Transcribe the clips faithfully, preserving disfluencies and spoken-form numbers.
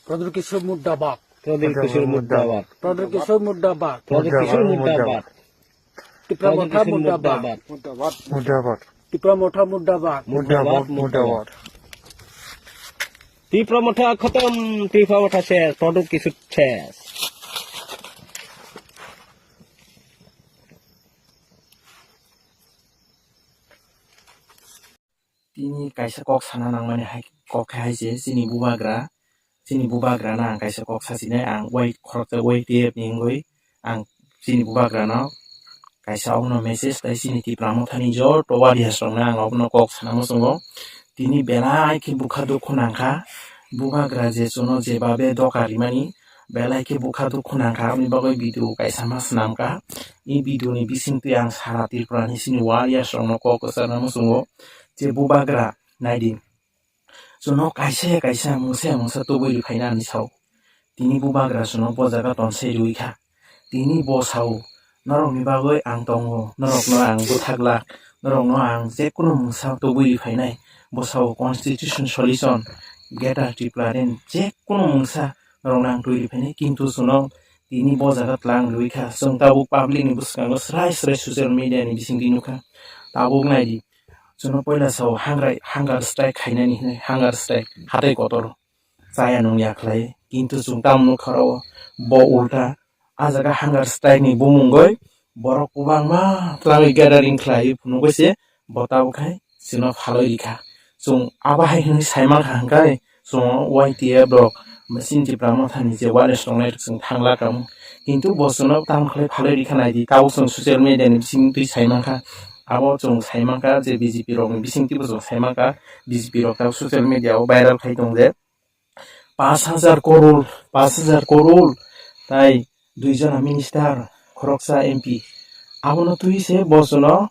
Pradhan Kishore Murdabad. Pradhan Kishore Murdabad. Pradhan Kishore Murdabad. Pradhan Kishore Murdabad. Tipra Motha Murdabad. Murdabad. Tipra Motha Murdabad. Murdabad, murdabad. Tipra Motha khatam, Tipra Motha ses, Pradhan Kishore ses. Tini kaisa kok sana nangmani hai, kok khe hai se chini bubagra, chini bubagra no ang kaisa kok sasinai, ang wai khoroksa wai tep ni wngwi ang chini bubagra no kaisa obono message tai chini Tipra Mothani joto warriors rok no ang obono kok sana muchungo. Tini belai khe bukha dukhu nangkha, bubagra je chuno jebabe doka rimani, belai khe bukha dukhu nangkha, aboni bagwi video kaisa ma swnamkha. I video ni bisingtwi ang sara Tripura ni chini warriors rok no kok kwchana muchungo, je bubagra naidi. Chuno kaisa ya kaisa mungsa ya mungsa tubui ri phaina hinwi sao. Tini bubagra chuno bo jaga tonsai riwi kha. Tini bo sao, norokni bagwi ang tongo, norokno ang bwthaklak, norokno ang jekunu mungsa tubui ri phainai. Bo sao constitution solution, Greater Tripura ni jekunu mungsa norokno ang tubui ri phainai, kintu chuno tini bo jaga tlang riwi kha. Chwng tabuk public ni bwskango srai srai social media ni bisingtwi nukha. Tabuk naidi, chuno poila sao hangrai, hunger strike khainani hinwi, hunger strike, hatai kotor. Chaya nung ya khlai, kintu chwng tamo nukha oro bo ulta, ah jaga hunger strike ni bumungwi borok kwbangma twlangwi gathering khlai phunugwi se bo tabuk khai chwngno phalwi rikha. Chwng abo hai hwnwi saimankha hwnkhe chwng Y T F rok chini Tipra Mothani je warriors tongnai rok chwng thangla kamo. Kintu bo chwngno tamo khlai phalwi rikha naidi, tabuk chwng social media ni bisingtwi saimankha. Abo chwng saimankha je B J P rokni bisingtwibo chwng saimankha, B J P rok tabuk social media o viral khai tong je. Pash hajar koror, pash hajar koror, tai dui jona minister, khoroksa M P. Abono twi se bo chwngno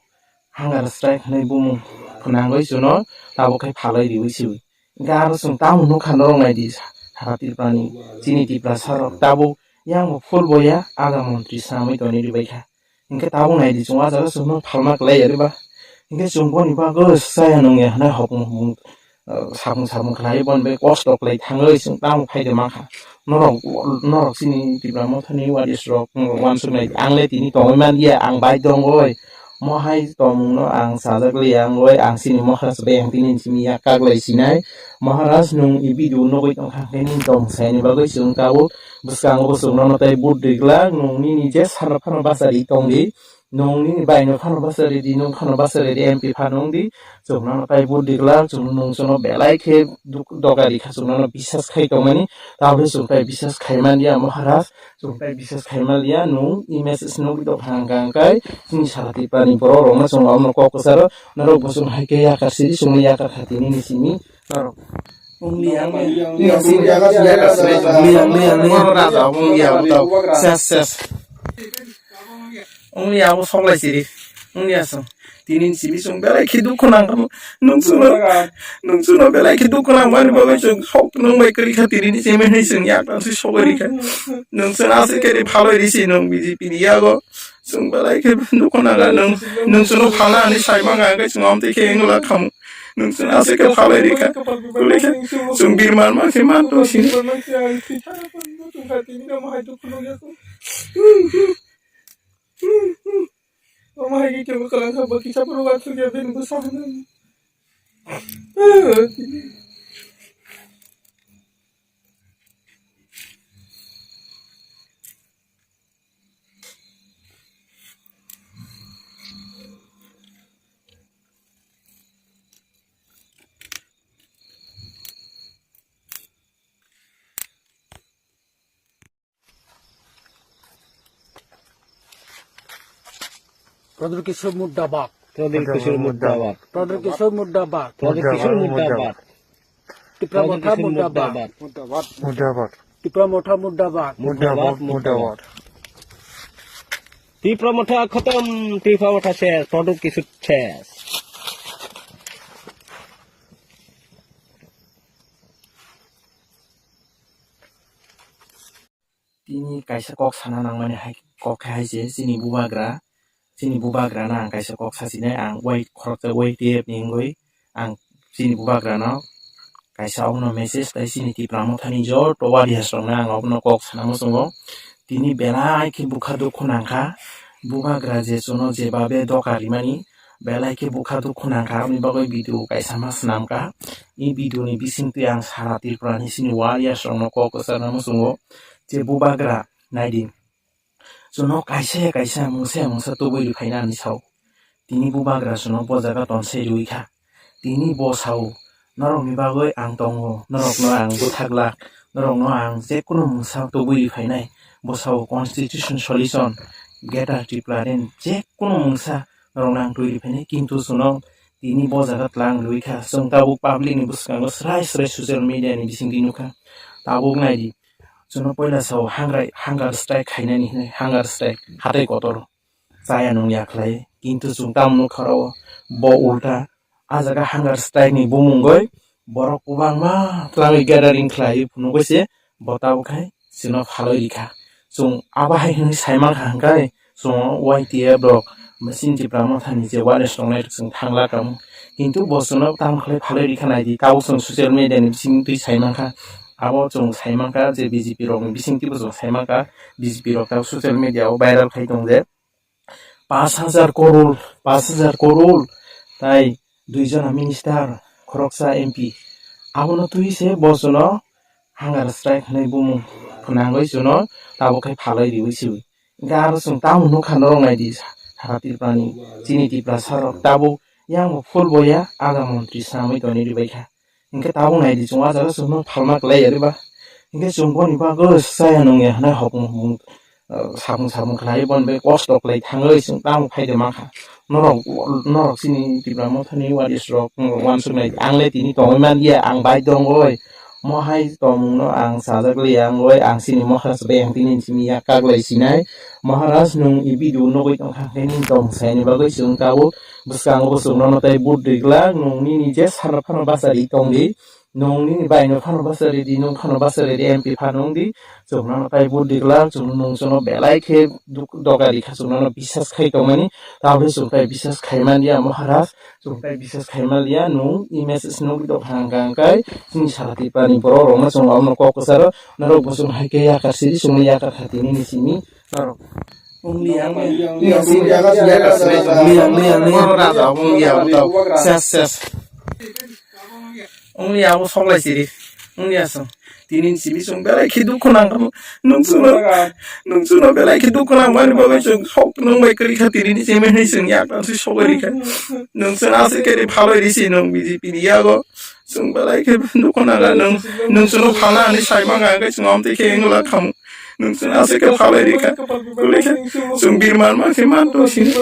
hunger strike hwnwi bumung phwnangwi chwngno tabuk khai phalwi riwi siwi. Hwnkhe aro chwng tamo nukha norok naidi, sara Tripurani, chini Tiprasa rok tabuk yang bo full boya aga montri swnamwi tongwi ribaikha. Hwnkhe tabuk naidi chwng ah jaga chwngno phalma kwlai ya riba. Hwnkhe chwng boni bagwi chaya nung ya hwnwi hokmung hokmung, ah, sapung sapung khlai boni bai kosto kwlai thangwi chwng tamo phaide mankha. Norok, norok chini Tipra Mothani warriors rok, norok uansuk nai. Ang le tini tongwi manliya, ang bai tongwi. Mo hai tongmungno ang sajak liya wngwi, ang chini Maharaj bai ang tini simi yak kaglai sinai. Maharaj, nwng i video nugwi tongkha, hwnkhe nini tong saini bagwi chwng tabuk bwskango bo chwng nono tei vote rijlak, nwng nini je sano phano bachari tongdi, nwng nini baino phano bachari di, nwng phano bachari di, M P phano wngdi, chwng nono tei vote rijlak, chwng nwng chwngno belai khe duk-, doga rikha, chwng nono bisas khai tongmani, tabukhe chwng tei bisas khai manliya Maharaj, chwng tei bisas khai manliya, nwng i message nugwi tongkha hwnkha hwnkhe chini sara Tiprani borok rokno chwng omono kok kwcharo, norok bo chwng hai khe yakar siri chwngno yakar kha tini ni simi. Oro. Ongli ang, ongli ang, ongli ang, ongli ang, oro raja, ongli ang, tau. Ses, ses. Ongli ang, soklai siri. Ongli asong. Tini ni simi chwng belai khe dukhu nang kha. Nwng chwngno, nwng chwngno belai khe dukhu nang mani bagwi chwng sok nwng bai kwrwi kha tini ni simi hinwi chwng yak tang si sogwi rikha. Nwng chwng aswk khe ri phalwi risi nwng B J P ni yago. Chwng belai khe dukhu nang kha nwng, nwng chwngno phalna hinwi sai manga hwnkhe chwng amtwi khe wngla khamu. Nwng chwng aswk khe phalwi rikha. Kwlwi khe chwng birman ma khe man tong sini. Omo hai khe kebo kwlwng kha bo kisa phuru uansukya bini bwsa hwnwi. Pradhan Kishore Murdabad. Pradhan Kishore Murdabad. Pradhan Kishore Murdabad. Pradhan Kishore Murdabad. Tipra Motha Murdabad. Murdabad. Tipra Motha Murdabad. Murdabad, murdabad. Tipra Motha khatam, Tipra Motha ses, Pradhan Kishore ses. Tini kaisa kok sana nangmani hai, kok khe hai se chini bubagra, chini bubagra no ang kaisa kok sasinai, ang wai khoroksa wai tep ni wngwi ang chini bubagra no kaisa obono message tai chini Tipra Mothani joto warriors rokno ang obono kok sana muchungo. Tini belai khe bwkha dukhu nangkha, bubagra je chwngno jebabe doka rimani belai khe bwkha dukhu nangkha, aboni bagwi video kaisa ma swnamkha. I video ni bisingtwi ang sara Tripura ni chini warriors rokno kok kwchangna muchungo je bubagra naidi. Chwngno kaisa ya kaisa mungsa ya mungsa tubui riphaina hinwi sao. Tini bubagra chwngno bo jaga tonsai riwi kha. Tini bo sao, "Norokni bagwi ang tongo, norokno ang bwthaglak, norokno ang jekunu mungsa tubui riphainai." Bo sao constitution solution, Greater Tripura ni jekunu mungsa norokno ang tubui riphainai. Kintu chwngno tini bo jaga tlang riwi kha. Chwng tabuk public ni bwskango srai srai social media ni bisingtwi nukha. Tabuk naidi, chwngno poila sao hangrai-, hunger strike khainani hinwi, hunger strike, hatai kotor chaya nung ya khlai. Kintu chwng tamo nukha oro bo ulta, ah jaga hunger strike ni bumungoi borok kwbangma twlangwi gathering khlai phunugwi se bo tabuk hai chwngno phalwi rikha. Chwng abo hai hwnwi saimankha hwnkhe, chwng Y T F rok, chini Tipra Mothani je warriors tongnai rok chwng thangla kamo. Kintu bo chwngno tamo khlai phalwi rikha naidi, tabuk chwng social media ni bisingtwi saimankha. Abo chwng saimankha je B J P rokni bisingtwibo chwng saimankha, B J P rok tabuk social media o viral khai tong je. Pash hajar koror, pash hajar koror, tai dui jona minister, khoroksa M P. Abono twi se bo chwngno hunger strike hwnwi bumung phnangwi chwngno tabuk khai phalwi riwi se. Hwnkhe aro chwng tamo nukha norok naidi, sara Tripura ni, chini Tiprasa rok tabuk yang bo full boya aga montri swnamwi tongwi ribaikha. Hwnkhe tabuk naidi chwng ah jaga chwngno phalma kwlai ya riba. Hwnkhe chwng boni bagwi chaya nung ya hwnwi hokmung, ah, sapung sapung khlai boni bai kosto kwlai thangwi chwng tamo phaide mankha. Norok, norok chini Tipra Mothani warriors rok, norok uansuk nai, ang le tini tongwi man ya, ang bai tongoi. Mohai tongmungno ang sajak liya wngoi, ang chini Maharaj bai ang tini simi yak kaglai sinai. Maharaj, nwng i video nugwi tongkha, hwnkhe nini tongmung saini bagwi chwng tabuk bwskango bo chwng nono tei vote rijlak, nwng nini je sana phano bachari tongdi, nwng nini baino phano bachari di, nwng phano bachari di, M P phano wngdi, chwng nono tei vote rijlak, chwng nwng chwngno belai khe duk-, doga rikha, chwng nono bisas khai tongmani, tabukhe chwng tei bisas khai man ya Maharaj. Chwng tai bisas khai man liya, nwng i message nugwi tongkha hwnkha hwnkhe chini sara Tripura ni borok rokno chwng abono kok kwcharo norok bo chwng hai khe yakar siri chwngno yakar kha tini ni simi norok. Ongli ang, ongli ang, ongli ang, ongli ang, ongli ang, ongli ang, raja ongli ang, ses, ses. Ongli abo soklai siri, ongli aswng. Tini simi chwng belai khe dukhu nangkha. Nwng chwngno, nwng chwngno belai khe dukhu nangmani bagwi chwng sok nwng bai kwrwi kha tini ni simi hinwi chwng yak tang swi sogwi rikha. Nwng chwngno aswk khe ri phalwi risi nwng B J P ni yago. Chwng belai khe dukhu nangkha nwng, nwng chwngno phalna hinwi sai mangkha hwnkhe chwng amtwi khe wngla khamu. Nwng chwngno aswk khe phalwi rikha. Kwlwi khe chwng birman ma khe man tong sini.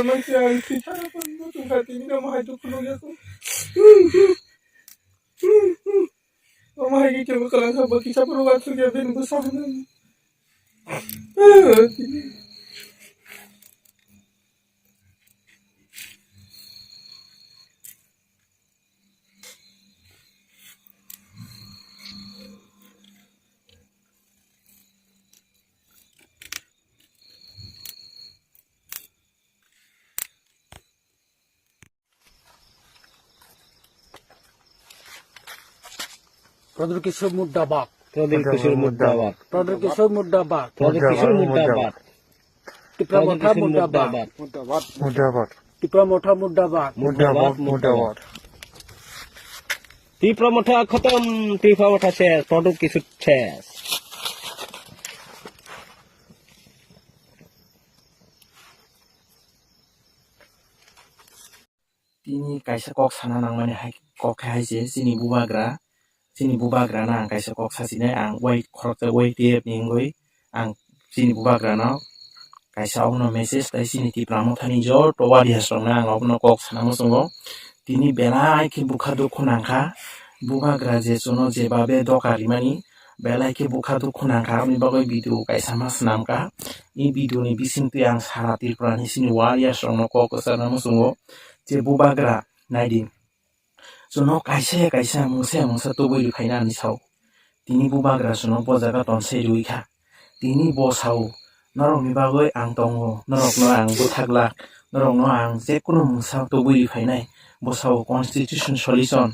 Omo hai khe chwng kwlwng kha, bo kisa phuru uansukya bini bwsa hwnwi. Pradul Kishore murdabad. Pradul Kishore murdabad. Pradul Kishore murdabad. Pradul Kishore murdabad. Tipra Motha murdabad. Murdabad. Tipra Motha murdabad. Murdabad, murdabad. Tipra Motha khatam, Tipra Motha ses, Pradul Kishore ses. Tini kaisa kok sana nangmani hai, kok khe hai se chini bubagra, chini bubagra no ang kaisa kok sasinai, ang wai khoroksa Y T F ni wngwi ang chini bubagra no kaisa obono message tai chini Tipra Mothani joto warriors rokno ang obono kok sana muchungo. Tini belai khe bwkha dukhu nangkha, bubagra je chwngno jebabe doka rimani, belai khe bwkha dukhu nangkha, aboni bagwi video kaisa ma swnamkha. I video ni bisingtwi ang sara Tripura ni chini warriors rokno kok kwchangna muchungo je bubagra naidi. Chwngno kaisa ya kaisa mungsa ya mungsa tubui riphaina hinwi sao. Tini bubagra chwngno bo jaga tonsai riwi kha. Tini bo sao, "Norokni bagwi ang tongo, norokno ang bwthaglak, norokno ang jekunu mungsa tubui riphainai." Bo sao constitution solution,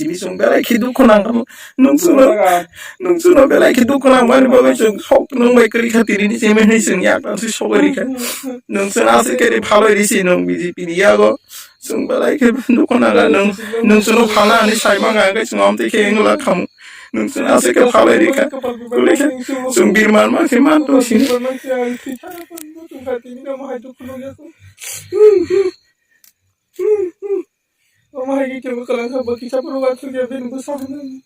simi chwng belai khe dukhu nang kha. Nwng chwngno, nwng chwngno belai khe dukhu nang mani bagwi chwng sok nwng bai kwrwi kha tini ni simi hinwi chwng yak tang si sogwi rikha. Nwng chwngno aswk khe ri phalwi risi nwng B J P ni yago. Chwng belai khe dukhu nang kha nwng, nwng chwngno phalna hinwi sai manga hwnkhe chwng amtwi khe wngla khamu. Nwng chwngno aswk khe phalwi rikha. Kwrwi khe chwng birman ma khe man tong sini. Omo hai khe chwng kwlwng kha, bo kisa phuru uansukya bini bwsa hwnwi.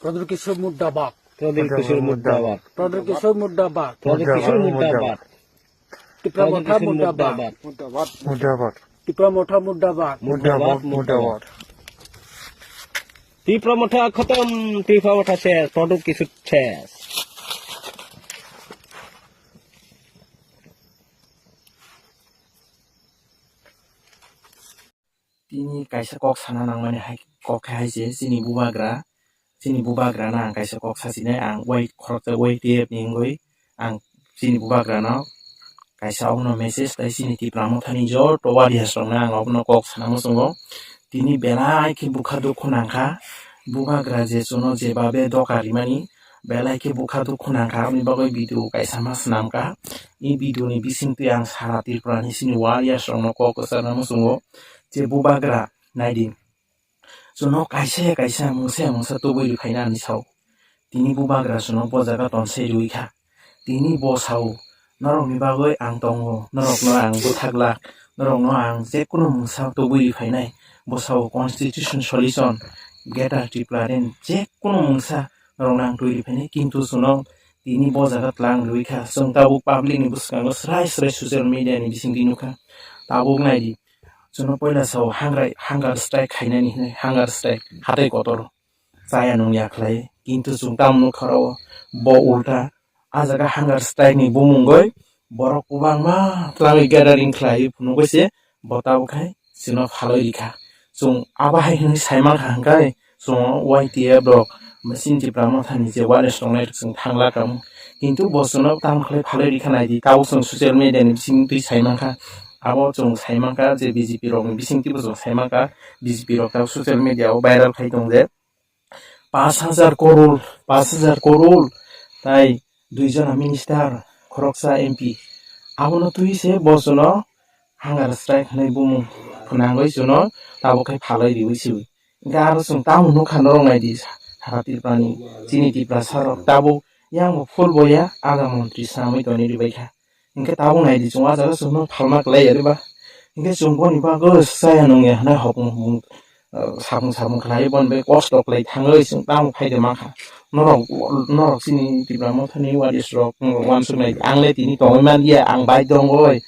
Pradhan Kishore murdabad. Pradhan Kishore murdabad. Pradhan Kishore murdabad. Pradhan Kishore murdabad. Tipra Motha murdabad. Murdabad. Tipra Motha murdabad. Murdabad, murdabad. Tipra Motha khatam, Tipra Motha ses, Pradhan Kishore ses. Tini kaisa kok sana nangmani hai, kok khe hai se chini bubagra, chini bubagra no ang kaisa kok sasinai, ang wai khoroksa Y T F ni wngwi ang chini bubagra no kaisa obono message tai chini Tipra Mothani joto warriors rok no ang obono kok sana muchungo. Tini belai khe bwkha dukhu nangkha, bubagra je chuno jebabe doka rimani, belai khe bwkha dukhu nangkha, aboni bagwi video kaisa ma swnamkha. I video ni bisingtwi ang sara Tripura ni chini warriors rok no kok kwchar na muchungo, je bubagra naidi, chuno kaisa ya kaisa mungsa ya mungsa tubui ri phaina hinwi sao. Tini bubagra chuno bo jaga tonsai riwi kha. Tini bo sao, norokni bagwi ang tongo, norokno ang bwthaglak, norokno ang jekunu mungsa tubui ri phainai. Bo sao constitution solution, Greater Tripura ni jekunu mungsa norokno ang tubui ri phainai, kintu chuno tini bo jaga tlang riwi kha. Chwng tabuk public ni bwskango srai srai social media ni bisingtwi nukha. Tabuk naidi, chuno poila sao hangrai, hunger strike khainani hinwi, hunger strike, hatai kotor. Chaya nung ya khlai, kintu chwng tamo nukha oro, bo ulta, a jaga hunger strike ni bumungoi, borok kwbangma twlangwi gathering khlai, phunugwi se, bo tabuk hai, chwngno phalwi rikha. Chwng abo hai hwnwi sai mankha hwnkhe, chwng Y T F rok, chini Tipra Mothani je warriors tongnai rok chwng thangla kamo. Kintu bo chwngno tamo khlai phalwi rikha naidi, tabuk chwng social media ni bising twi sai mankha. Abo chwng sai mankha je B J P rokni bising twibo chwng sai mankha, B J P rok tabuk social media o viral khai tong je. Pash hajar koror, pash hajar koror, tai dui jona minister, khoroksa M P. Abono twi se bo chwngno hunger strike hwnwi bumung phwnangwi chwngno tabuk khai phalwi riwi se. Hingke aro chwng tamo nukha norok naidi sara Tripurani, chini Tiprasa rok tabuk yang bo full boya aga montri swnamwi tongwi ribaikha. Hingke tabuk naidi chwng o jaga chwngno phalma kwlai ya riba. Hingke chwng boni bagwi chaya nungya hwnwi hokmung hokmung, ah, sapung sapung khlai boni bai kosto kwlai thangwi chwng tamo phaide mankha. Norok, norok chini Tipra Mothani warriors rok, norok uansuk nai, ang le tini tongwi manliya, ang bai tongwi.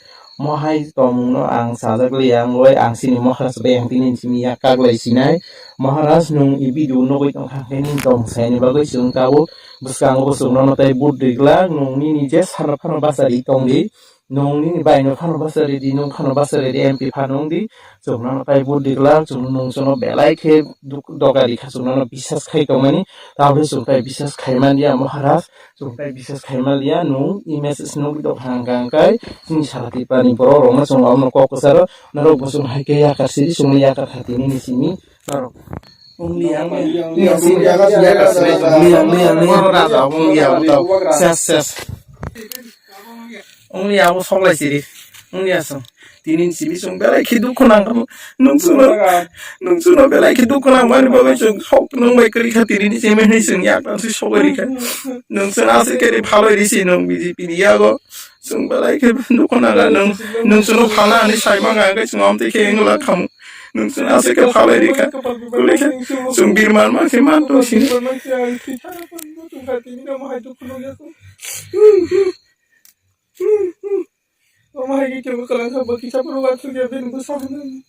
Mohai tongmungno ang sajak liya wngwi, ang chini Maharaj bai ang tini simi yak kaglai sinai. Maharaj, nwng i video nugwi tongkha, hwnkhe nini tongmung saini bagwi chwng tabuk bwskango bo chwngno tei vote rijlak, nwng nini je sana phano bachari tongdi, nwng nini baino phano bachari di, nwng phano bachari di, M P phano wngdi, chwngno tei vote rijlak, chwng nwng chwngno belai khe duk-, doga rikha, chwngno bisas khai tongmani, tabukhe chwng tei bisas khai manliya Maharaj. Chwng tei bisas khai manliya, nwng i message nugwi tongkha hwnka hwnkhe chini sara Tripurani borok rokno chwng abono kok kwcharo, norok bo chwng hai khe yakar siri chwngno yakar kha tini ni simi norok. Wngya, wngya, wngya, wngya, wngya, wngya, wngya, wngya, raja wngya, wngya, ses, ses. Wngya abo soklai siri, wngya chwng. Tini ni simi chwng belai khe dukhu nangkha. Nwng chwngno, nwng chwngno belai khe dukhu nangmani bagwi chwng sok nwng bai kwrwi kha tini ni simi hinwi chwng yak tang swi sogwi rikha. Nwng chwngno aswk khe ri phalwi risi nwng B J P ni yago. Chwng belai khe dukhu nangkha nwng, nwng chwngno phalna hinwi sai mangkha hwnkhe chwng amtwi khe wngla khamu. Nwng chwngno aswk khe phalwi rikha. Kwrwi khe chwng birman ma khe man tong sini. Omo hai khe kebo kwlwng kha, bo kisa phuru uansukya bini bwsa hwnwi.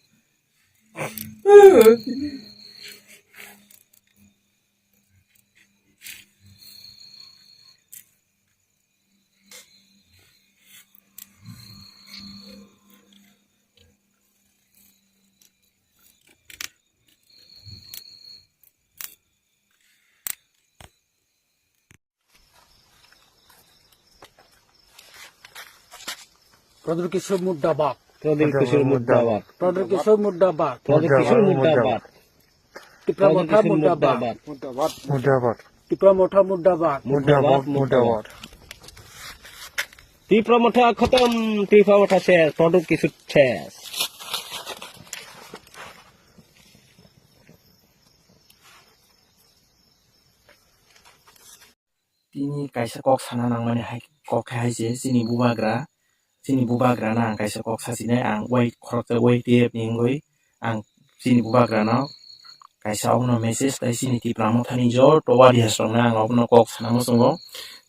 Pradhan Kishore murdabad. Pradhan Kishore murdabad. Pradhan Kishore murdabad. Pradhan Kishore murdabad. Tipra Motha murdabad. Murdabad. Tipra Motha murdabad. Murdabad, murdabad. Tipra Motha khatam, Tipra Motha ses, Pradhan Kishore ses. Tini kaisa kok sana nangmani hai, kok khe hai se chini bubagra, chini bubagrano ang kaisa kok sasinai, ang wai khoroksa Y T F ni wngwi ang chini bubagrano kaisa abono message tei chini Tipra Mothani joto warriors rokno ang abono kok sana muchungo.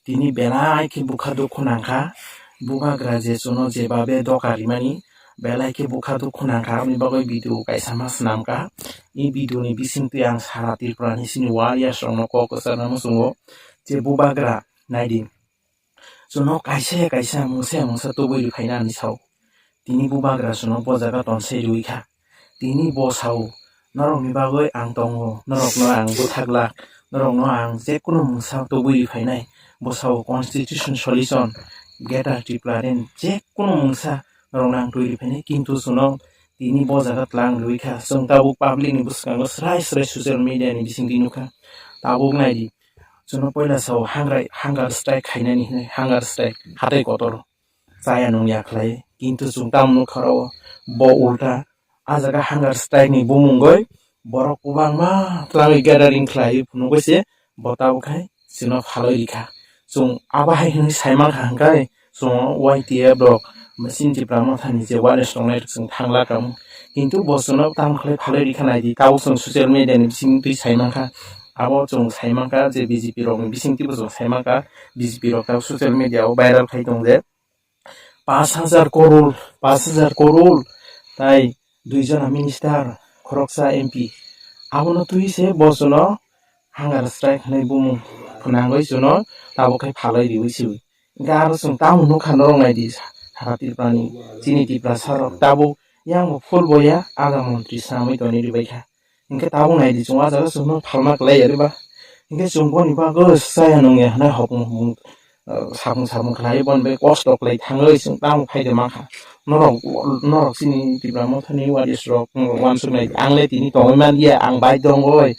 Tini belai khe bwkha dukhu nangkha, bubagra je chwngno jebabe doka rimani, belai khe bwkha dukhu nangkha, aboni bagwi video kaisa ma swnamkha. I video ni bisingtwi ang sara Tripura ni chini warriors rokno kok kwcharna muchungo je bubagra naidi. Chwngno kaisa ya kaisa mungsa ya mungsa tubui riphaina hinwi sao. Tini bubagra chwngno bo jaga tonsai riwi kha. Tini bo sao, norokni bagwi ang tongo, norokno ang bwthaklak, norokno ang jekunu mungsa tubui riphainai. Bo sao constitution solution, Greater Tripura ni jekunu mungsa norokno ang tubui riphainai, kintu chwngno tini bo jaga tlang riwi kha. Chwng tabuk public ni bwskango srai srai social media ni bisingtwi nukha. Tabuk naidi, chwngno poila sao hangrai, hunger strike khainani hinwi, hunger strike, hatai kotor. Chaya nung ya khlai, kintu chwng tamo nukha oro bo ulta, ah jaga hunger strike ni bumungwi borok kwbangma twlangwi gathering khlai phunugwi se bo tabuk khai chwngno phalwi rikha. Chwng abo hai hwnwi sai mankha hwnkhe chwng Y T F rok chini Tipra Mothani je warriors tongnai rok chwng thangla kamo. Kintu bo chwngno tamo khlai phalwi rikha naidi, tabuk chwng social media ni bisingtwi sai mankha. Abo chwng sai mankha je B J P rokni bisingtwibo chwng sai mankha, B J P rok tabuk social media o viral khai tong je. Pash hajar koror, pash hajar koror, tai dui jona minister, khoroksa M P. Abono twi se bo chwngno hunger strike hwnwi bumung phwnangwi chwngno tabuk khai phalwi riwi se. Hwnkhe aro chwng tamo nukha norok naidi sara Tripurani, chini Tiprasa rok tabuk yang bo full boya aga montri swnamwi tongwi ribaikha. Hwnkhe tabuk naidi chwng o jaga chwngno phalma kwlai ya riba. Hwnkhe chwng boni bagwi chaya nungya hwnwi hokmung hokmung ah, samung samung khlai, boni bai kosto khlai thangwi chwng tamo phaide mankha. Norok, norok chini Tipra Mothani warriors rok, norok uansuknai, ang le tini tongwi manliya, ang bai tongoi.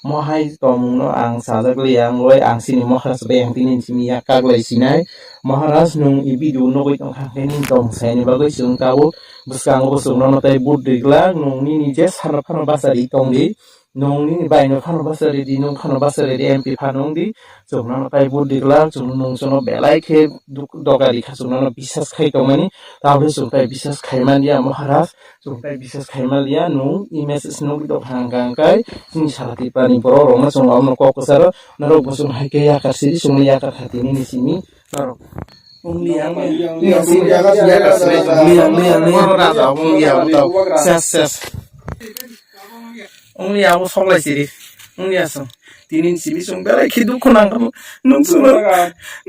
Mohai tongmungno ang sajak liya, ang oi, ang chini Maharaj bai ang tini simi yak kaglai sinai. Maharaj, nwng i video nugwi tongkha, hwnkhe nini tong saini bagwi chwng tabuk bwskango bo chwngno tei vote rijlak, nwng nini je sana phano bachari tongdi. Nwng nini baino phano bachari di, nwng phano bachari di, M P phano wng di. Chwng nono tai vote rijlak, chwng nwng chwngno belai khe duk-, doga rikha, chwng nono bisas khai tongmani. Tabukhe chwng tai bisas khai manliya, Maharaj. Chwng tai bisas khai manliya, nwng i message nugwi tongkha hwnkha hwnkhe chini sara Tripurani borok rokno chwng abono kok kwcharo, norok bo chwng hai khe yakar siri, chwngno yakar kha tini ni simi norok. Wngli ang, wngli ang, wngli ang, wngli ang, wngli ang, wngli ang. Raja, wngli ang, tau. Ses, ses. Wngya abo soklai siri. Wngya song. Tini simi song belai khe dukhu nangkha. Nung suno,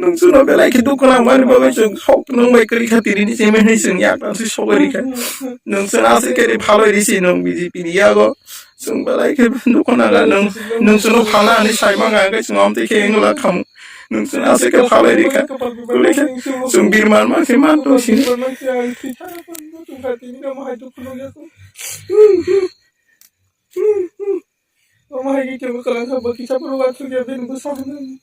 nung suno belai khe dukhu nangmani bagwi song sok nung bai kwrwi kha tini ni simi hinwi song yak tang swi sogwi rikha. Nung suno aswk khe ri phalwi risi nung B J P ni yago. Song belai khe dukhu nangkha nung, nung suno phalna ani sai mangkha hwnkhe song amtwi khe wngla khamu. Nung suno aswk khe phalwi rikha. Kwrwi kha song birman ma khe man tong sini. Omo hai khe kebo kwlwng kha, bo kisa phuru uansukya bini bwsa hwnwi.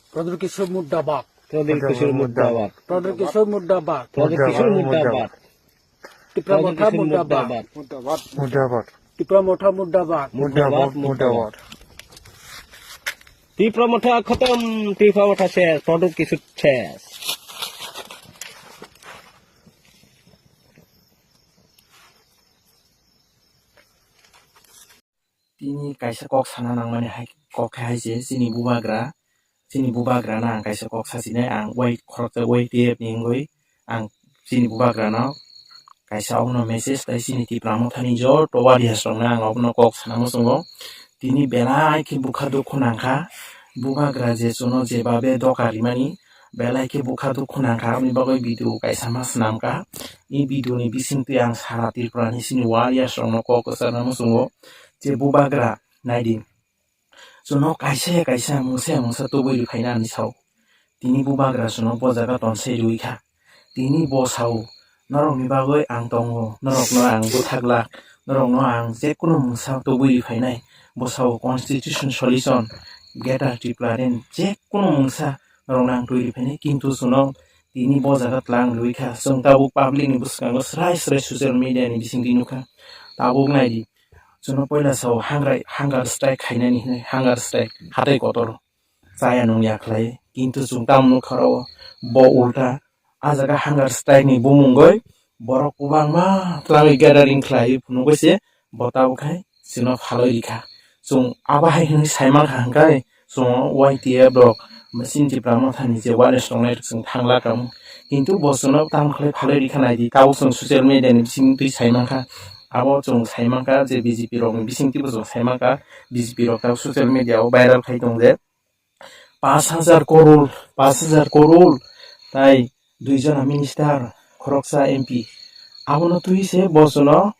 Pradhan Kishore murdabad. Pradhan Kishore murdabad. Pradhan Kishore murdabad. Pradhan Kishore murdabad. Tipra Motha murdabad. Murdabad. Tipra Motha murdabad. Murdabad, murdabad. Tipra Motha khatam, Tipra Motha ses, Pradhan Kishore ses. Tini kaisa kok sana nangmani hai, kok khe hai se chini bubagra, chini bubagrano ang kaisa kok sasinai, ang wai khoroksa Y T F ni wngwi ang chini bubagrano kaisa obono message tei chini Tipra Mothani joto warriors rokno ang obono kok sana muchungo. Tini belai khe bwkha dukhu nangkha, bubagra je chwngno jebabe doka rimani, belai khe bwkha dukhu nangkha, aboni bagwi video kaisa ma swnamkha. I video ni bisingtwi ang sara Tripura ni chini warriors rokno kok kwcharna muchungo, je bubagra naidi, chwngno kaisa ya kaisa mungsa ya mungsa tubui riphaina hinwi sao. Tini bubagra chwngno bo jaga tonsai riwi kha. Tini bo sao, norokni bagwi ang tongo, norokno ang bwthaklak, norokno ang jekunu mungsa tubui riphainai. Bo sao constitution solution, Greater Tripura ni jekunu mungsa norokno ang twi riphainai, kintu chwngno tini bo jaga tlang riwi kha. Chwng tabuk public ni bwskango srai srai social media ni bisingtwi nukha. Tabuk naidi, chwngno poila sao hangrai, hunger strike khainani hinwi, hunger strike hatai kotor chaya nung ya khlai, kintu chwng tamo nukha oro bo ulta. A jaga hunger strike ni bumung goi borok kwbangma twlangwi gathering khlai phunugwi se bo tabuk hai chwngno phalwi rikha. Chwng abo hai hwnwi sai mankha hwnkhe chwng Y T F rok chini Tipra Mothani je warriors tongnai rok chwng thangla kamo. Kintu bo chwngno tamo khlai phalwi rikha naidi, tabuk chwng social media ni bisingtwi sai mankha. Abo chwng sai mankha je B J P rokni bisingtwi bo chwng sai mankha, B J P rok tabuk social media o viral khai tong je. Pash hajar koror, pash hajar koror, tai dui jona minister, khoroksa M P. Abono twi se bo chwngno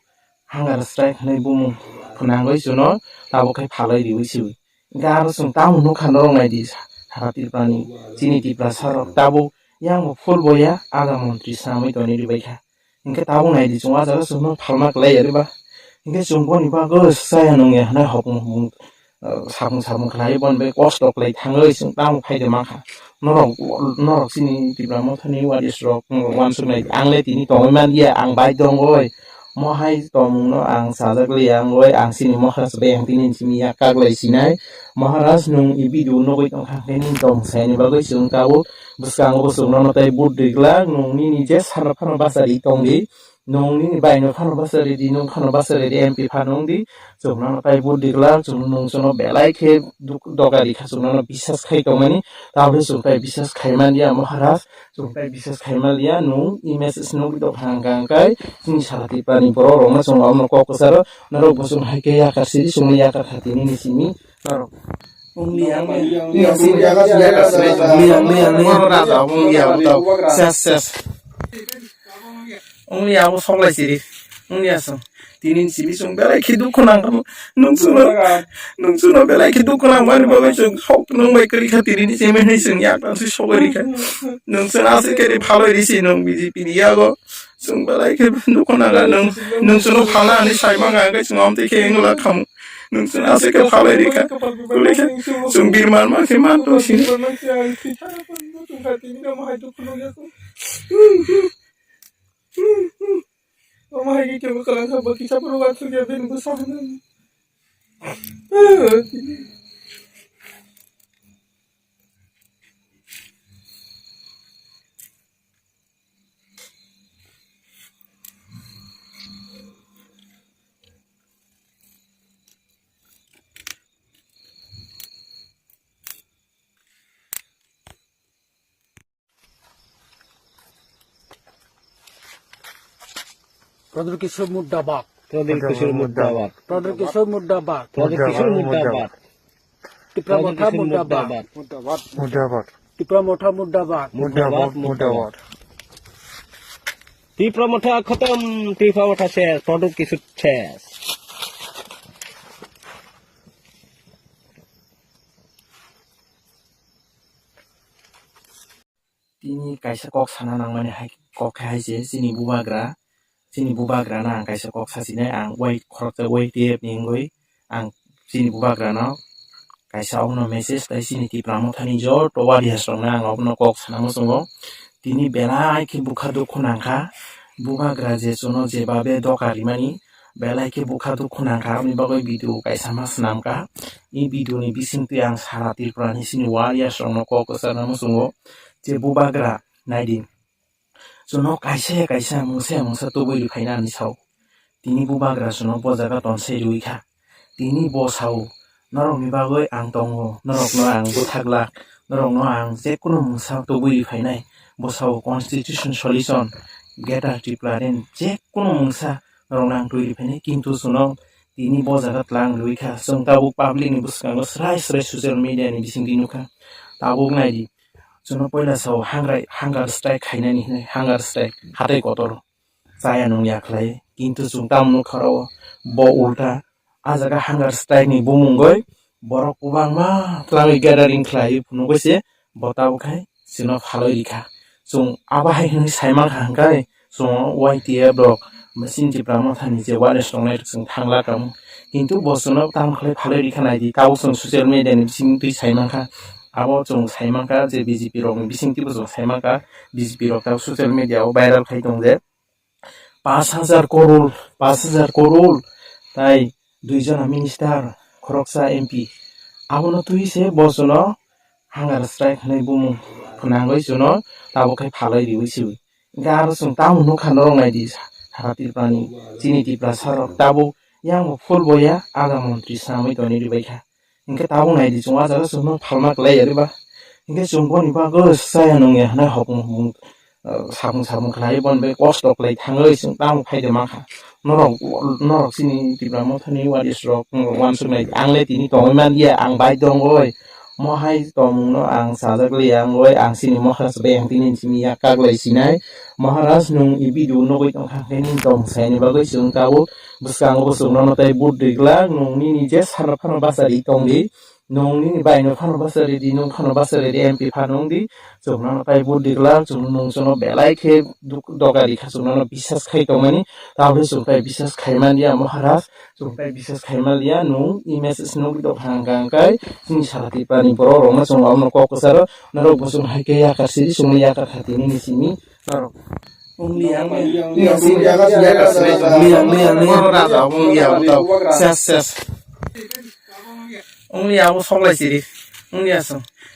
hunger strike hwnwi bumung phwnangwi chwngno tabuk khai phalwi riwi se. Hwnkhe aro chwng tamo nukha norok naidi, sara Tripurani, chini Tiprasa rok tabuk yang bo full boya aga montri swnamwi tongwi ribaikha. Hwnkhe tabuk naidi chwng o jaga chwngno phalma kwlai ya riba. Hwnkhe chwng boni bagwi chaya nungya hwnwi hokmung hokmung, ah, samung samung khlai boni bai kosto khlai thangwi chwng tamo phaide mankha. Norok, norok chini Tipra Mothani warriors rok, norok uansuknai, ang le tini tongwi manliya, ang bai tongoi. Mohai tongmungno ang chajak liya, ang oi, ang chini Maharaj bai ang tini simi yak kaglai sinai. Maharaj, nwng i video nugwi tongkha, hwnkhe nini tong saini bagwi chwng tabuk bwskango bo chwngno tei vote rijlak, nwng nini je sana phano bachari tongdi. Nwng nini bai no phano basa ridi, nwng phano basa ridi, M P phano wng di. Chwng nono tai vote di glak, chwng nwng chwngno belai khe duk-, doga rikha, chwng nono bisas khai tongmani. Tabole chwng tai bisas khai man ya, Maharaj. Chwng tai bisas khai man ya, nwng i message nugwi tongkha hwnkha hwnkhe chini sara Tripura ni borok rokno chwng abono kok kwcharo, norok bo chwng hai khe yakar sidi, chwngno yakar kha tini ni simi norok. Wngya, wngya, wngya, wngya, wngya, wngya, wngya, wngya, raja, wngya, wngya, ses, ses. Wngya, abo soklai siri. Wngya, so. Tini ni simi chwng belai khe dukhu nang, nwng chwngno, nwng chwngno belai khe dukhu nang mani bagwi chwng hok nwng bai kwrwi kha tini ni simi hinwi chwng yak tang si sogwi rikha. Nwng chwngno aswk khe ri phalwi risi nwng B J P ni yago. Chwng belai khe dukhu nang nwng, nwng chwngno phalna hinwi sai manga hwnkhe chwng amtwi khe wngla khamu. Nwng chwngno aswk khe phalwi rikha. Kwrwi kha chwng birman ma khe man tong sini. Omo hai khe kebo kwlwng kha, bo kisa phuru uansukya bini bwsa hwnwi. Pradhan Kishore murdabad. Pradhan Kishore murdabad. Pradhan Kishore murdabad. Pradhan Kishore murdabad. Tipra Motha murdabad. Murdabad. Tipra Motha murdabad. Murdabad, murdabad. Tipra Motha khatam, Tipra Motha ses, Pradhan Kishore ses. Tini kaisa kok sana nangmani hai, kok khe hai se chini bubagra, chini bubagra no ang kaisa kok sasinai, ang wai khoroksa Y T F ni wngwi ang chini bubagra no kaisa obono message tai chini Tipra Mothani joto warriors rokno ang obono kok sana muchungo. Tini belai khe bwkha dukhu nangkha, bubagra je chwngno jebabe doka rimani, belai khe bwkha dukhu nangkha, aboni bagwi video kaisa ma swnamkha. I video ni bisingtwi ang sara Tripura ni chini warriors rokno kok kwchangna muchungo je bubagra naidi. Chwngno kaisa ya kaisa mungsa ya mungsa tubui rwphaina hinwi sao. Tini bubagra chwngno bo jaga tonsai rwui kha. Tini bo sao, norokni bagwi ang tongo, norokno ang bwthaglak, norokno ang jekunu mungsa tubui rwphainai. Bo sao constitution solution, Greater Tripura ni jekunu mungsa norokno ang tubui rwphainai, kintu chwngno tini bo jaga tlang rwui kha. Chwng tabuk public ni bwskango srai srai social media ni bisingtwi nukha. Tabuk naidi, chwngno poila sao hangrai, hunger strike khainani hinwi, hunger strike, hatai kotor. Chaya nung ya khlai, kintu chwng tamo nukha oro bo ulta, ah jaga hunger strike ni bumungoi borok kwbangma twlangwi gathering khlai phunugwi se bo tabuk hai chwngno phalwi rikha. Chwng abo hai hwnwi sai mankha hwnkhe chwng Y T F rok chini Tipra Mothani je warriors tongnai rok chwng thangla kamo, kintu bo chwngno tamo khlai phalwi rikha naidi, tabuk chwng social media ni bisingtwi sai mankha, abo chwng sai mankha je B J P rokni bisingtwibo chwng sai mankha, B J P rok tabuk social media o viral khai tong je. Pash hajar koror, pash hajar koror, tai dui jona minister, khoroksa M P. Abono twi se bo chwngno hunger strike hwnwi bumung phnangwi chwngno tabuk khai phalwi riwi se. Hwnkhe aro chwng tamo nukha norok naidi sara Tripurani, chini Tiprasa rok tabuk yang bo full boya aga montri swnamwi tonwi rwbaikha. Hingke tabuk nai di, chwng ah jaga chwngno phalma kwlai ya riba. Hingke chwng boni bagwi chaya nung ya hwnwi hokmung hokmung, ah, samung samung khlai, boni bai kosto kwlai thangwi chwng tamo phai de mankha. Norok, norok chini Tipra Mothani warriors rok, norok uansuk nai di. Ang le tini tongwi man ya, ang bai tongwi. Mo hai tongmung no ang sajak li ya, ang bai, ang chini Maharaj bai ang tini simi ya kaglai sinai. Maharaj, nwng i video nugwi tongkha, hingke nini tong saini bagwi chwng tabuk bwskango bo chwngno no tei vote rwgwlak, nwng nini je sana phano bachari tongdi, nwng nini bai no phano bachari di, nwng phano bachari di, M P phano wngdi, chwngno no tei vote rwgwlak, chwng nwng chwngno belai khe duk-, doga rikha, chwngno no bisas khai tongmani, tabukhe chwng tei bisas khai man ya, Maharaj, chwng tei bisas khai man ya, nwng i message nugwi tongkha hwnkha hwnkhe chini sara Tripura ni borok rokno chwng abono kok kwcharo, norok bo chwng hai khe yakar siri, chwngno yakar kha tini ni simi. Norok. Wngya, wngya, wngya, wngya, wngya, wngya, wngya, wngya, wngya, wngya, raja, wngya, wngya, ses, ses. Wngya, abo soklai siri. Wngya, so.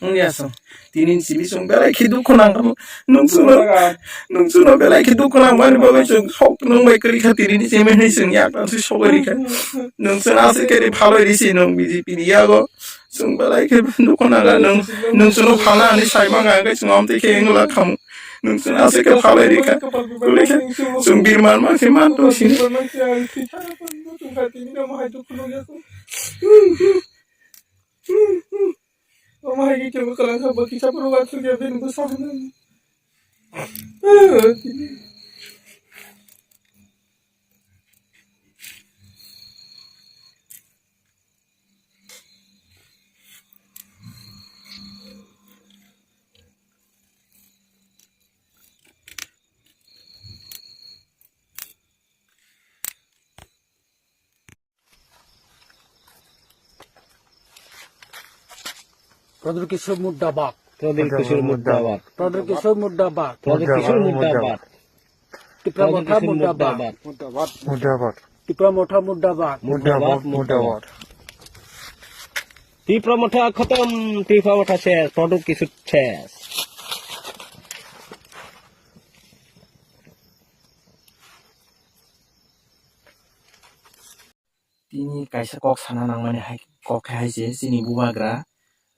Wngya chwng. Tini simi chwng belai khe dukhu nangkha. Nwng chwngno, nwng chwngno belai khe dukhu nangmani bagwi chwng sok nwng bai kwrwi kha, tini ni simi hinwi chwng yak tang si sogwi rikha. Nwng chwngno aswk khe ri phalwi risi nwng B J P ni yago. Chwng belai khe dukhu nangkha. Nwng, nwng chwngno phalna hinwi sai mangkha, hwnkhe chwng amtwi khe wngla khamu. Nwng chwngno aswk khe phalwi rikha. Kwrwi khe chwng birman ma khe man tong sini. Omo hai khe kebo kwlangkha, bo kisa phuru uansukya bini bwsa hwnwi. Pradul Kishore murdabad. Pradul Kishore murdabad. Pradul Kishore murdabad. Pradul Kishore murdabad. Tipra Motha murdabad. Murdabad. Tipra Motha murdabad. Murdabad, murdabad. Tipra Motha khatam, Tipra Motha ses, Pradul Kishore ses. Tini kaisa kok sana nangmani hai, kok khe hai se chini bubagra,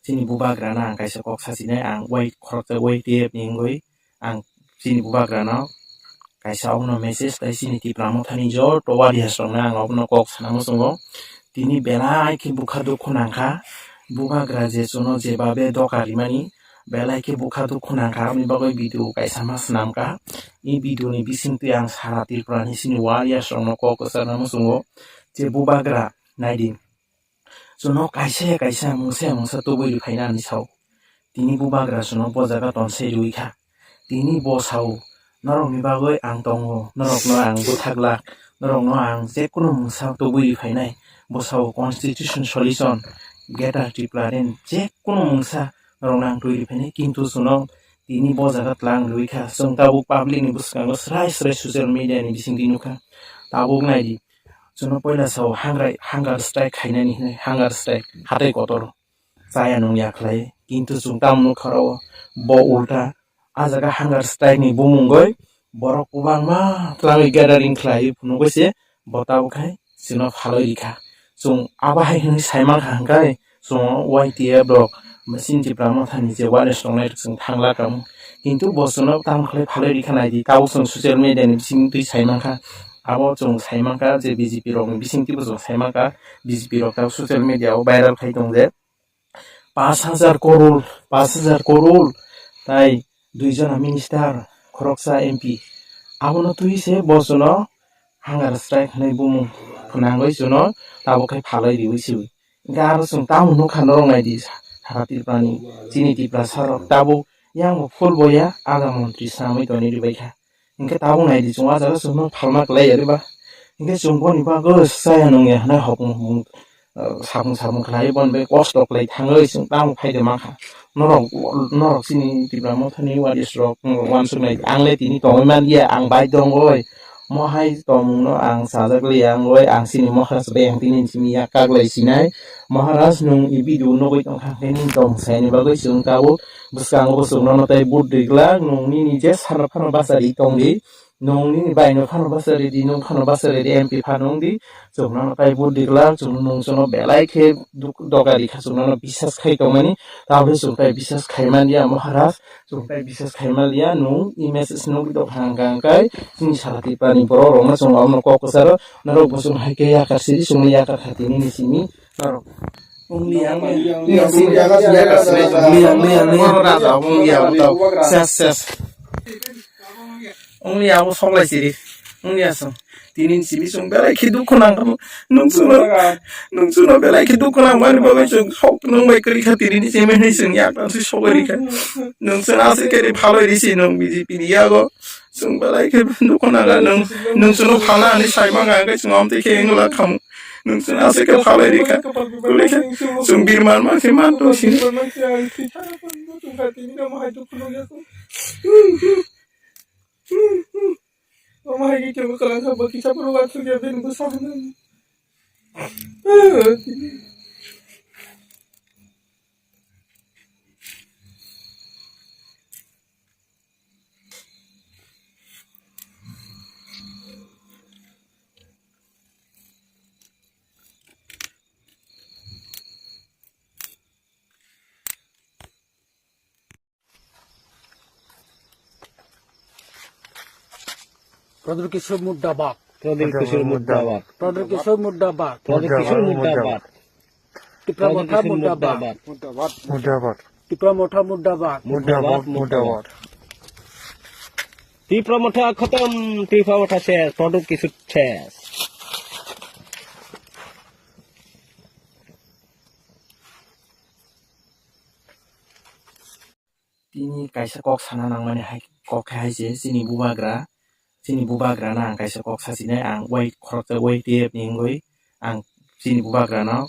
chini bubagra no ang kaisa kok sasinai, ang wai khoroksa wai tep ni wngwi ang chini bubagra no kaisa obono message tai chini Tipra Mothani joto warriors rok no ang obono kok sana muchungo. Tini belai khe bukha dukhu nangkha, bubagra je chuno jebabe doka rimani, belai khe bukha dukhu nangkha, aboni bagwi video kaisa ma swnamkha. I video ni bisingtwi ang sara Tripura ni chini warriors rok no kok kwchangna muchungo, je bubagra naidi. Chuno kaisa ya kaisa mungsa ya mungsa tubui riphaina hinwi sao. Tini bubagra chuno bo jaga tonsai riwi kha. Tini bo sao, norokni bagwi ang tongo, norokno ang bwthaglak, norokno ang jekunu mungsa tubui riphainai. Bo sao constitution solution, Greater Tripura ni jekunu mungsa norokno ang tubui riphainai. Kintu chuno tini bo jaga tlang riwi kha. Chwng tabuk public ni bwskango srai srai social media ni bisingtwi nukha. Tabuk naidi, chuno poila sao hangrai, hunger strike khainani hinwi, hunger strike, hatai kotor chaya nungya khlai. Kintu chwng tamo nukha oro bo ulta, a jaga hunger strike ni bumungwi borok kwbangma twlangwi gathering khlai phunugwi se bo tabuk khai chwngno phalwi rikha. Chwng abo hai hwnwi saimankha hwnkhe chwng Y T F rok chini Tipra Mothani je warriors tongnai rok chwng thangla kamo. Kintu bo chwngno tamo khlai phalwi rikha naidi, tabuk chwng social media ni bisingtwi saimankha. Abo chwng saimankha je B J P rokni bisingtwibo chwng saimankha, B J P rok tabuk social media o viral khai tong je. Pash hajar koror, pash hajar koror, tai dui jona minister, khoroksa M P. Abono twi se bo chwngno hunger strike hwnwi bumung phwnangwi chwngno tabuk khai phalwi riwi se. Hwnkhe aro chwng tamo nukha norok naidi, sara Tripurani, chini Tiprasa rok tabuk yang bo full boya aga montri swnamwi tongwi ribaikha. Hwnkhe tabuk naidi chwng o jaga chwngno phalma kwlai ya riba. Hwnkhe chwng boni bagwi chaya nungya hwnwi hokmung hokmung, ah, samung samung khlai boni bai kosto kwlai thangwi chwng tamo phaide mankha. Norok, norok chini Tipra Mothani warriors rok, norok uansuk nai. Ang le tini tongwi manliya, ang bai tongwi. Mo hai tongmungno ang sajak liya wngwi, ang chini Maharaj bai ang tini simi yak kaglai sinai. Maharaj, nwng i video nugwi tongkha, hwnkhe nini tong saini bagwi chwng tabuk bwskango bo chwngno tai vote rwgwlak, nwng nini je sana phano bachari tongdi. Nwng nini baino phano bachari di, nwng phano bachari di, M P phano wng di, chwngno tai vote rwgwlak, chwng nwng chwngno belai khe duk-, doga rikha, chwngno bisas khai tongmani, tabukhe chwng tai bisas khai manliya, Maharaj, chwng tai bisas khai manliya, nwng i message nugwi tongkha hwnkha hwnkhe chini sara Tiprani borok rokno chwng abono kok kwcharo, norok bo chwng hai khe yakar siri, chwngno yakar kha tini ni simi norok. Wngya, wngya, wngya, wngya, wngya, wngya, wngya, wngya, raja, wngya, wngya, ses, ses. Wngya, abo soklai siri. Wngya, so. Tini ni simi chwng belai khe dukhu nangkha. Nwng chwngno, nwng chwngno belai khe dukhu nangmani bagwi chwng sok nwng bai kwrwi kha tini ni simi hinwi chwng yak tang si sogwi rikha. Nwng chwngno aswk khe ri phalwi risi nwng B J P ni yago. Chwng belai khe dukhu nangkha nwng, nwng chwngno phalna hinwi sai mangkha, hwnkhe chwng amtwi khe wngla khamu. Nwng chwngno aswk khe phalwi rikha. Kwlwi khe chwng birman ma khe man tong sini. Pradul Kishore murdabad. Pradul Kishore murdabad. Pradul Kishore murdabad. Pradul Kishore murdabad. Tipra Motha murdabad. Murdabad. Tipra Motha murdabad. Murdabad, murdabad. Tipra Motha khatam, Tipra Motha ses, Pradul Kishore ses. Tini kaisa kok sana nangmani hai, kok khe hai se chini bubagra, chini bubagra no ang kaisa kok sasinai, ang wai khoroksa wai tep ni wngwi ang chini bubagra no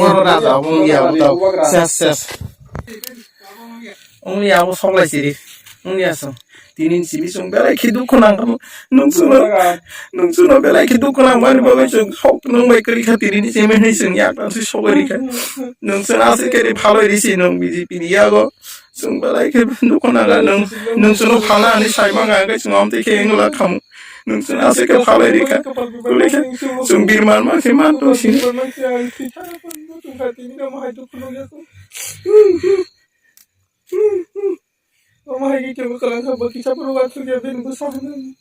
Oro raja abo wngya abo tau. Ses, ses. Wngya abo soklai siri. Wngya so. Tini simi chwng belai khe dukhu nangkha. Nwng chwngno, nwng chwngno belai khe dukhu nangmani bagwi chwng sok nwng bai kwrwi kha tini ni simi hinwi chwng yak tang si sogwi rikha. Nwng chwngno aswk khe ri phalwi risi nwng B J P ni yago. Chwng belai khe dukhu nangkha nwng, nwng chwngno phalna hinwi sai mangkha hwnkhe chwng amtwi khe wngla khamu. Nwng chwngno aswk khe phalwi rikha. Kwlwi khe chwng birman ma khe man tong sini. Omo hai khe kebo kwlangkha bo kisa phuru uansukya bini bwsa hinwi.